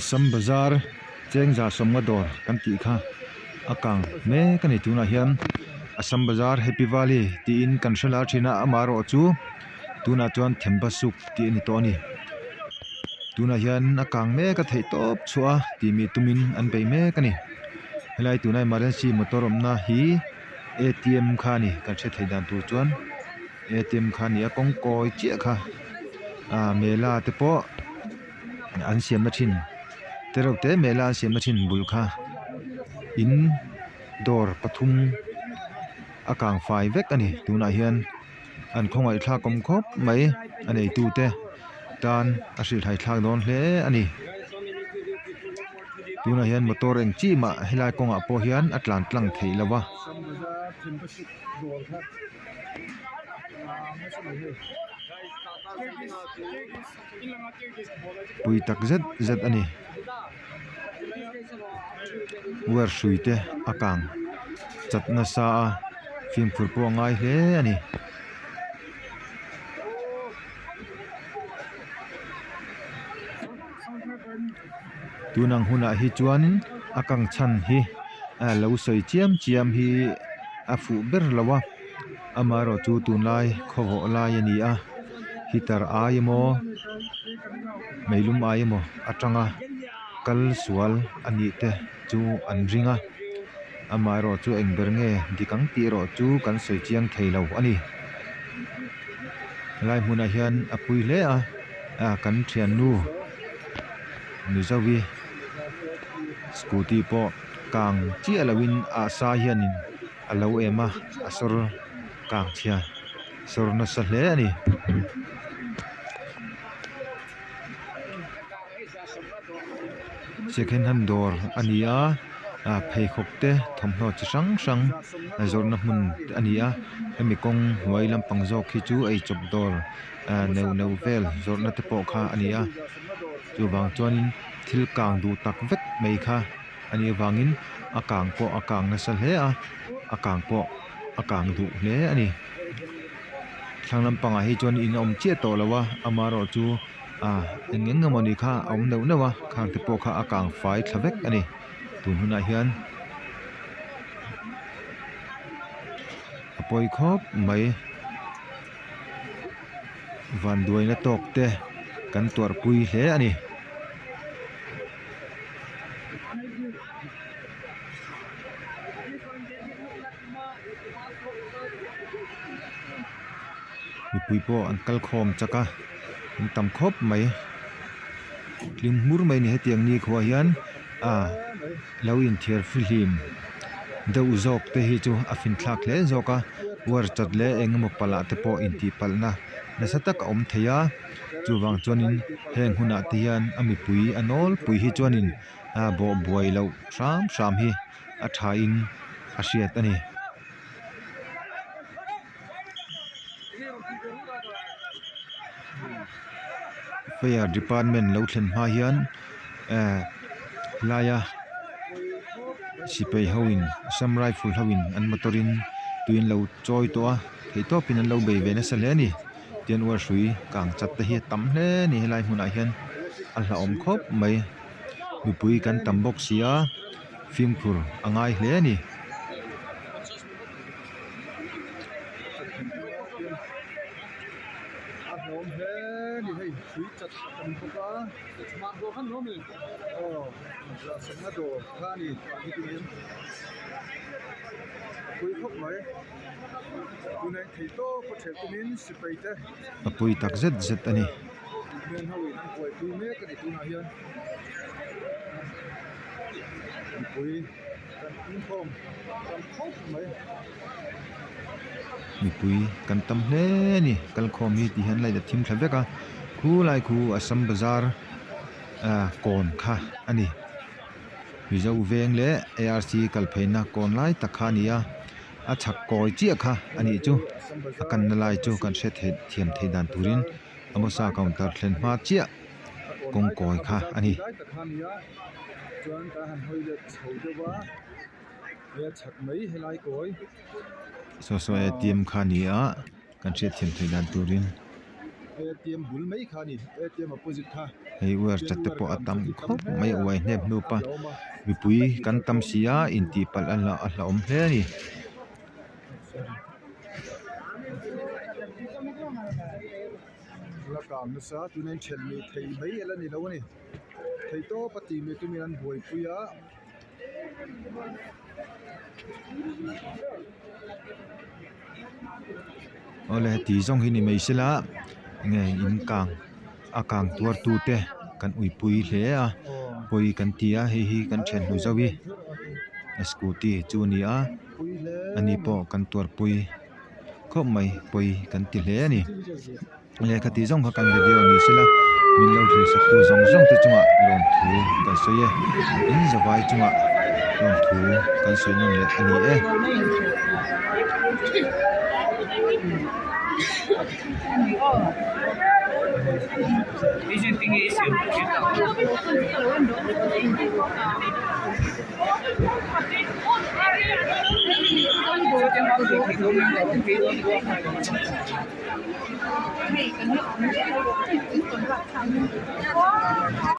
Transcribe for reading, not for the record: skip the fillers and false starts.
Assam bazar chengza sawmnga dawr kan tih kha a kang mek a ni tunah hian Assam bazar happy valley tiin kan hre lar thin a amaherawh chu tunah chuan thembasuk tih a ni tawh a ni tunah hian a kang mek a theih tawp chhuah a tih mi tumin an bei mek a ni helai tuna emergency motor awmna hi A T M kha a ni kan hriat theih dan tur chuan A T M kha a ni a kawng kawi chiah kha ah mela te pawh an siamna thin tereuh te mela an siamna thin bul kha in dawr pathum a kang fai vek a ni tunah hian an khawngaih thlak awm khawp mai a neitu te tan a hrilhhai thlak dawn hle a ni tunah hian motor eng chi mah helai kawngah pawh hian a tlan tlang theih lo va. Pui tak zet zet a ni wire hrui te a kang chat nasa a fimkhur pawh a ngai hle a ni. Tun ang hunah hi chuanin a kang chhan hi lo sawi chiam chiam hi a fuh ber lo a amaherawh chu tunlai khawvawh lai a ni a heater ai emaw meilum ai emaw atanga kal sual a nih te chu an ring a amaherawh chu eng ber nge dik ang tih erawh chu kan sawi chiang thei lo a ni helai hmunah hian a pui hle a ah kan thiannu Mizovi scooty pawh kang chiah loin a sa hianin a lo em a a sawr kang chhia sawr nasa hle a ni. Second hand dawr a ni a ah pheikhawk te thawmhnaw chi hrang hrang zawrhna hmun a ni a hemi kawng hnuai lampang zawk hi chu eichawp dawr ah neuh neuh vel zawrhna te pawh kha a ni a chuvang chuanin thil kang duh tak vek mai kha a nih avangin a kang pawh a kang nasa hle a a kang pawh a kang duh hle a ni thlang lampangah hi chuan in a awm chiah tawh lo a amaherawh chu ah eng eng emaw ni kha a awm neuh neuh a khang te pawh kha a kang fai thla vek a ni tun hunah hian a pawi khawp mai. Vanduaina tawk te kan tuarhpui hle a ni. Mipui pawh an kal khawm chak a an tam khawp mai hlim hmur mai a ni hetiang ni khuaah hian ah lo inthiar fihlim deuh zawk te hi chu a finthlak hle zawk a war chat leh eng emaw palh ah te pawh intih palh na nasa tak a awm thei a chuvang chuanin heng hunah te hian a mipui a nawlpui hi chuanin a bawh buai loh hram hram hi a tha in a hriat a ni. Fire department lo thlen hma hian eh laia sipai ho in assam rifle ho in an motor in tui an lo chawi tawh a theihtawp in an lo bei ve nasa hle a ni tian uar hrui kang chat te hi a tam hle a ni helai hmunah hian a hlauhawm khawp mai mipui kan tam bawk si a fimkhur a ngai hle a ni. A hlawm hle ni hei tui chat a ni bawk a aw zahsawmna dawr kha a ni hetiang a pui khawp mai tunah hian theihtawp a ṭhelh tumin sipai te a pui tak zet zet a ni. Men ho in an buaipui mek a ni tunah hian mipui. Mipui kan tam hle a ni kalkhawm hi ti hian light a thim thla vek a khulai khu Assam bazar ah kawn kha a ni Mizo veng leh A R C kal pheina kawn lai tak kha a ni a a chhak kawi chiah kha a nih chu a kanna lai chu kan hre theih thiam theih dan turin Amosa counter thlen hma chiah kawng kawi kha a ni. Chuan kan han hawi let chho deuh a he a chhak mai helai kawi. Saw saw A T M kha a ni a kan hriat thiam theih dan turin. ATM bul mai kha a ni ATM opposite kha. Hei wire chat te pawh a tam khawp mai a uai hnep hnup a mipui kan tam si a intih palh a hlauhawm hle a ni. La kang nasa tuna in then leh thei mai a la ni lo a ni thei tawp a tih leh tumin an buaipui a. Awle ti zawng hi ni mai sela enge in kang a kang tuar tu te kan uipui hle a pawi kan ti a hei hi kan thian hnu zo hi scooty chu a ni a ani pawh kan tuarpui khawp mai pawi kan ti hle a ni lehkha tih zawng kha kan video ni sela min lo thlir tu zawng zawng te chungah lawmthu kan sawi e in zavai chungah lawmthu kan sawi nawn leh a ni e.